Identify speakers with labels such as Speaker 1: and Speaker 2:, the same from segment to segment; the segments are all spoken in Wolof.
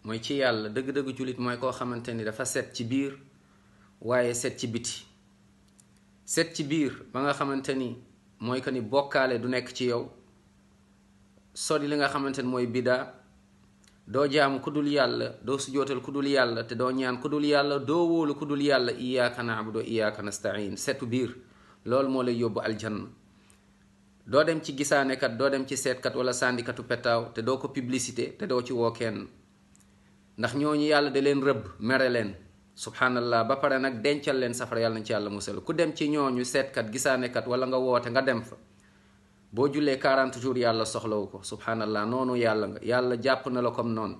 Speaker 1: mooy ci yàlla dëgg-dëgg jullit mooy koo xamante ni dafa set ci biir waaye set ci biti. set ci biir ba nga xamante ni mooy que ni bokkaale du nekk ci yow, sori li nga xamante ni mooy bidaa, doo jaamu ku dul yàlla, doo sujootal ku dul yàlla, te doo ñaan ku dul yàlla, doo wóolu ku dul yàlla. iyyaka na'budu wa iyyaka nasta'in. setu biir loolu moo lay yóbbu aljanna. doo dem ci gisaanekat, doo dem ci seetkat wala sandikatu petaaw, te doo ko publicité, te doo ci woo kenn, ndax ñooñu yàlla da leen rëbb, mere leen subhanallah, ba pare nag dencal leen safara. yàlla nañ ci yàlla musal. ku dem ci ñooñu seetkat, gisaanekat wala nga woote nga dem fa, boo jullee 40 jours yàlla soxlawu ko subhanallah. noonu yàlla nga, yàlla jàpp na la comme noonu.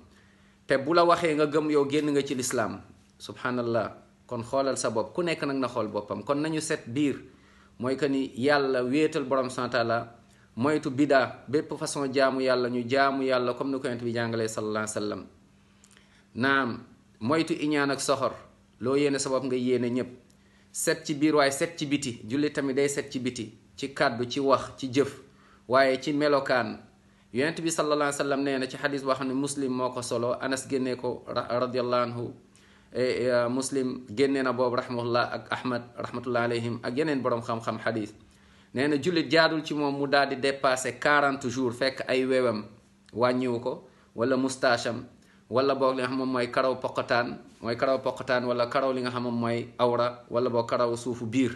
Speaker 1: te bu la waxee nga gëm, yow génn nga ci lislaam subhanallah. kon xoolal sa bopp, ku nekk nag na xool boppam. kon nañu set biir, mooy que ni yàlla wéetal borom subhanahu wa taala, moytu bidaa, bépp façon jaamu yàlla ñu jaamu yàlla comme ni ko yonent bi jàngalee sallallahu alayhi wa sallam. naam, moytu iñaan ak soxor, loo yéene sa bopp nga yéene ñépp. set ci biir waaye set ci biti. jullit tamit day set ci biti, ci kàddu, ci wax, ci jëf, waaye ci melokaan. yonent bi sallallahu alayhi wa sallam nee na ci xadis boo xam ne muslim moo ko solo, anas génnee ko radiallahu anhu, muslim génnee na boobu rahmatullah, ak ahmad rahmatullah alayhim, ak yeneen boroom xam-xam xadis. nee na jullit jaadul ci moom mu daal di dépassé 40 jours fekk ay wewam wàññiwu ko, wala mustaacham, wala boog li nga xam moom mooy karaw poqataan, wala karaw li nga xam moom mooy awra, wala boog karaw suufu biir.